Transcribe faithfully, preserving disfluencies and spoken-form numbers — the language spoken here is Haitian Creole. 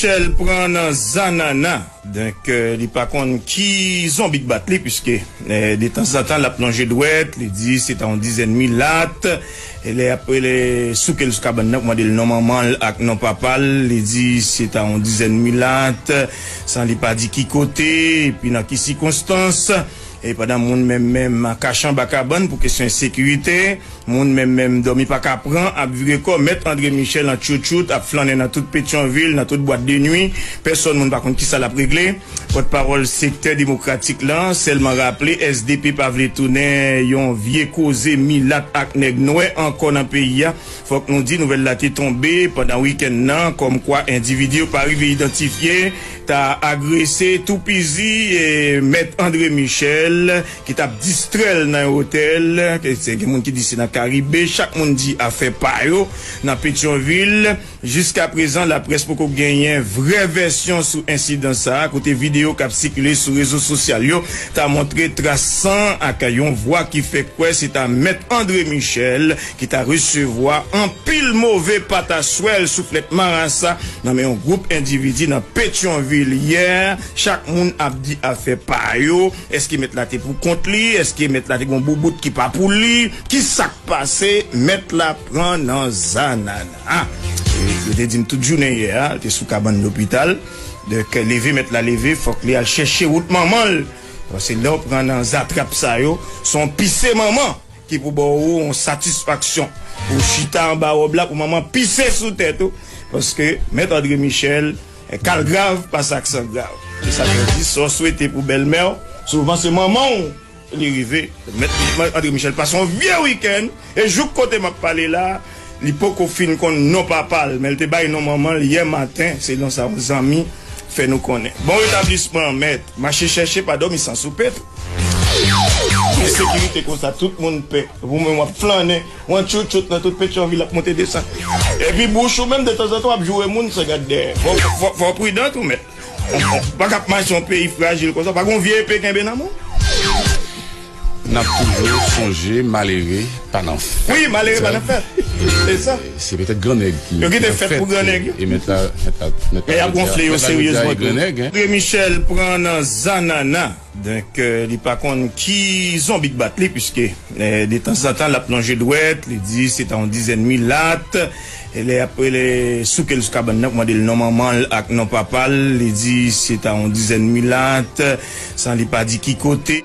Michel pran nan zanana. Donk, eh, li pa konn ki zonbi k bat li, piske, eh, de tanzantan, l ap lonje dwèt, li di se ta yon dizèn milat, e lè ap rele souke l sou kabann nan, pou mande l non manman l ak non papa l, li di se ta yon dizèn milat, san li pa di ki kote, epi nan ki sikonstans. E pandan moun menm menm kache anba kabann pou kesyon ensekirite, moun menm menm dòmi pa ka pran, ap vire kò, Mèt André Michel an tchoutchout, ap flannen nan tout Petyonvil, nan tout bwat de nwi, pèsòn moun pa konn kisa l ap regle. Pòtpawòl sektè demokratik lan sèlman raple S D P pa vle tounen yon vye koze milat ak nèg nwè ankò nan peyi a. Fòk nou di nouvèl la te tonbe pandan wikenn nan, kòmkwa endividi yo pa rive idantifye ta agrese, toupizi, e, Mèt André Michel, ki t ap distrè l nan yon otèl. Ke se gen moun ki di se nan Karibe, chak moun di afè pa yo nan Petyonvil. Jiskaprezan, laprès poko genyen vrè vèsyon sou ensidan sa a, kote videyo k ap sikile sou rezo sosyal yo ta montre tras san ak yon vwa ki fè kwè se ta Mèt André Michel ki ta resevwa anpil move pataswèl, souflèt marasa nan men yon gwoup endividi nan Petyonvil yè. Chak moun ap di afè pa yo. Èske mèt la te pou kont li? Èske mèt la te gon boubout ki pa pou li? Ki sa k pase? Mèt la pran nan zanana. E, yo te di m tout jounen yè a, li te sou kabann lopital. Donk, leve mèt la leve, fòk li al chèche wout manman l. Paske lè w pran nan zatrap sa yo, se yon pise manman ki pou ba w yon satisfaksyon. Ou chita anba wòb la pou manman pise sou tèt ou. Paske Mèt André Michel, e, ka l grav pase ak san grav. E sa fè di, sa w swete pou bèlmè w, souvan se manman w li rive. Mèt André Michel pase yon vye wikenn, e jouk kote m ap pale la, li poko fin konn non papa l, men l te bay non manman l yè maten, selon sa yon zanmi fè nou konnen. Bon retablisman, mèt. Mache chèche, pa dòmi san soupe tou. Ensekirite konsa, tout moun pè. Ou menm w ap flannen, w an tchoutchout nan tout Petyonvil ap monte desann. Epi bouch ou menm, detanzantan, w ap joure moun san gad dèyè. Fò, fò, fò w pridan tou, mèt. Ou pa ka ap mache yon peyi frajil konsa, pa gon vye epe kenbe nan men w. N ap toujou sonje malere pa nan fèt. Wi, malere pa nan fèt. Se sa. Se petèt grannèg ki yo kite fèt pou grannèg yo. E mèt la, mèt la, mèt la, e y ap gonfle yo seryezman tou. Grannèg, en. André Michel pran nan zanana. Donk, eh, li pa konn ki zonbi k bat li, piske, eh, de tanzantan, l ap lonje dwèt, li di se ta yon dizèn milat, e lè ap rele souke l sou kabann nan, pou mande l non manman l ak non papa l, li di se ta yon dizèn milat, san li pa di ki kote.